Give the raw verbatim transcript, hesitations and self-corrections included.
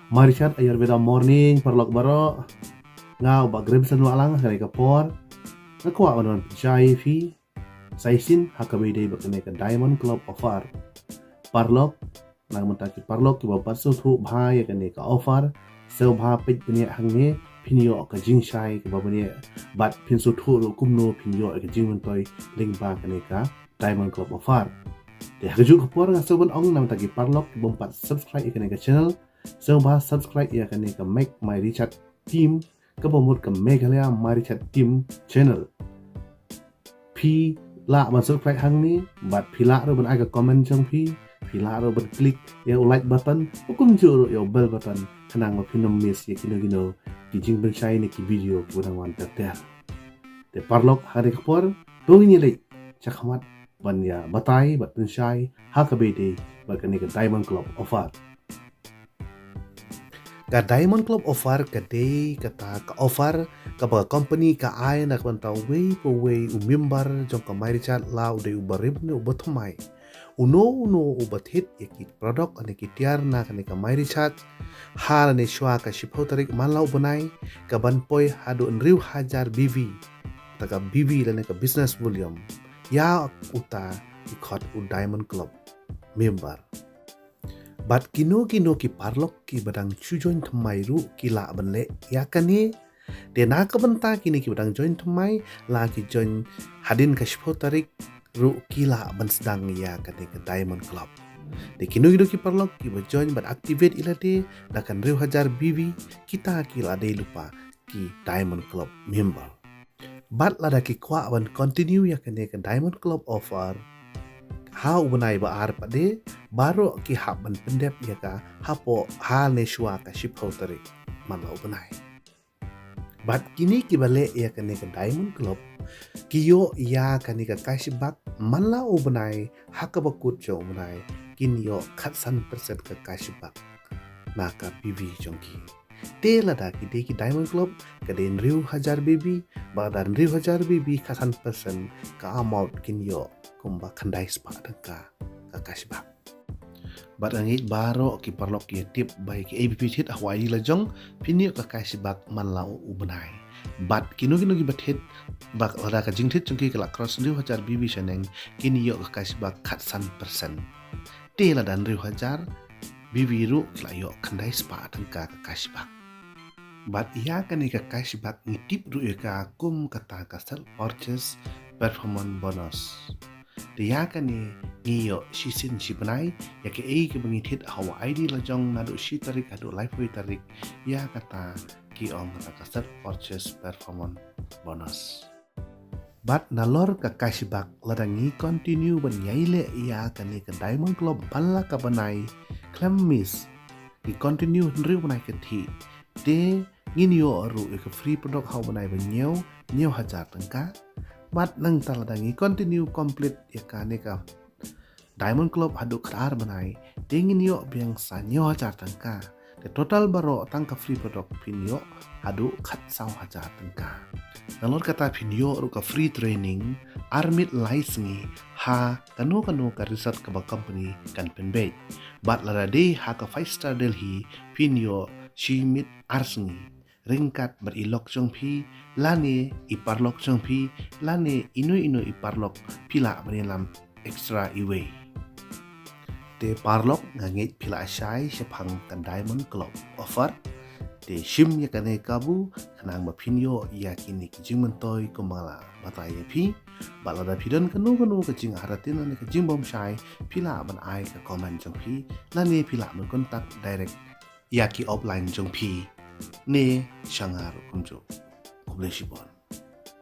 Mairichat Ayurveda Morning, paralok baroh. Nga u Bah Grimson Wahlang ha kane ka por. Nga kwah ban wan pynshai ïa phi sa shisien ha kaba ïadei bad kane ka Diamond Club offer. Paralok, na ka bynta ki paralok kiba pat sngewthuh bha ïa kane ka offer, sngewbha peit bniah hangne, phin ïoh ka jingshai kaba bniah, bad phin sngewthuh ruh kumno phin ïoh ïa ka jingmyntoi lyngba kane ka Diamond Club offer. Te ha kajuh ka por nga sngewbha ban ong na ka bynta ki paralok kibym pat subscribe ïa kane ka channel, sngewbha subscribe ïa kane ka Make My Recharge Team, kaba mut ka Meghalaya My Recharge Team channel. Phi lah ban subscribe hangne, bad phi lah ruh ban ai ka comment jong phi, phi lah ruh ban click ïa u like button, bad kumjuh ruh ïa u bell button, khnang ba phin ym miss ïa kino kino ki jingpynshai ne ki video kiba dang wan ter ter. Te paralok, ha kane ka por, to ngin ïa leit shakhmat ban ïa batai bad pynshai ha kaba ïadei bad kane ka Diamond Club offer. Ka Diamond Club offer ka dei kata ka offer kaba ka company ka ai na ka bynta uwei pa uwei u member jong ka My Recharge, la u dei uba rim ne uba thymmai. Uno uno uba thied ïa ki product ne ki tiar na kane ka My Recharge ha lane shuwa ka shiphew tarik man la u bnai, ka ban poi haduh hynriew hajar B V. Ta ka B V lane ka business volume, ïa uta ki khot u Diamond Club member. Bad kino kino ki paralok kiba dang shu join thymmai ruh ki lah ban leh ïa kane. Te na ka bynta kine kiba dang join thymmai, la ki join hadien ka shiphew tarik ruh ki lah ban sdang ïa kane ka Diamond Club. Te kino kino ki paralok kiba join bad activate ïa lade da ka hynriew hajar B V, kita ki la dei lypa ki Diamond Club member. Bad lada ki kwah ban continue ïa kane ka Diamond Club offer ha u bnai ba ar pat de, baroh ki hap ban pyndep ïa ka hapoh ha lane shuwa ka shiphew tarik man la u bnai. Bad kine kiba leh ïa kane ka Diamond Club ki ïoh ïa kane ka cashback man la u bnai ha kaba kut jong u bnai, kin ïoh khatsan percent ka cashback na ka B V jong ki. Te lada ki dei ki Diamond Club ka dei hynriew hajar B V, bad lada hynriew hajar B V khatsan percent ka amount kin ïoh kumba khyndai spah tyngka ka cashback. Bad nga ngeit baroh ki paralok ki ïa tip ba ïa kiei ba phi thied ha u I D la jong phin ïoh ka cashback man la u bnai. Bad kino kino kiba thied, bad lada ka jingthied jong ki ka la cross hynriew hajar B V shaneng, kin ïoh ka cashback khatsan percent. Te lada hynriew hajar B V ruh ki la ïoh khyndai spah tyngka ka cashback. Bad ïa kane ka cashback ngi tip ruh ïa ka kum kata ka self purchase performance bonus. Te ïa kane ngi ïoh shisien shi bnai, ïa kaei kaba ngi thied ha u I D la jong naduh shi tarik haduh laiphew tarik, ïa kata ki ong kata ka self purchase performance bonus. Bad nalor ka cashback, lada ngi continue ban ïai leh ïa kane ka Diamond Club ban la ka bnai khlem miss, ngi continue hynriew bnai ka thik, te ngin ïoh ruh ïa ka free product ha u bnai ba hynñiew, hynñiew hajar tyngka. Bad nangta lada ngi continue complete ïa kane ka Diamond Club haduh khatar bnai, te ngin ïoh biang sa hynñiew hajar tyngka. Te total baroh tang ka free product phin ïoh haduh khatsaw hajar tyngka. Nalor kata phin ïoh ruh ka free training ar miet lai sngi ha kano kano ka resort kaba company kan pynbeit. Bad lada dei ha ka five star Delhi phin ïoh shi miet ar sngi ryngkat bad i lok jong phi, lane i paralok jong phi, lane ino ino i paralok phi lah ban ïalam extra iwei. Te paralok, nga ngeit phi la shai shaphang ka Diamond Club offer. Te shim ïa kane ka kabu khnang ba phin ïoh ïa kine ki jingmyntoi kumba nga la batai ïa phi. Bad lada phi don kano kano ka jingartatien lane ka jingbymshai, phi lah ban ai ka comment jong phi, lane phi lah ban contact direct ïa ki upline jong phi ne sha nga ruh kumjuh. Khublei shibun.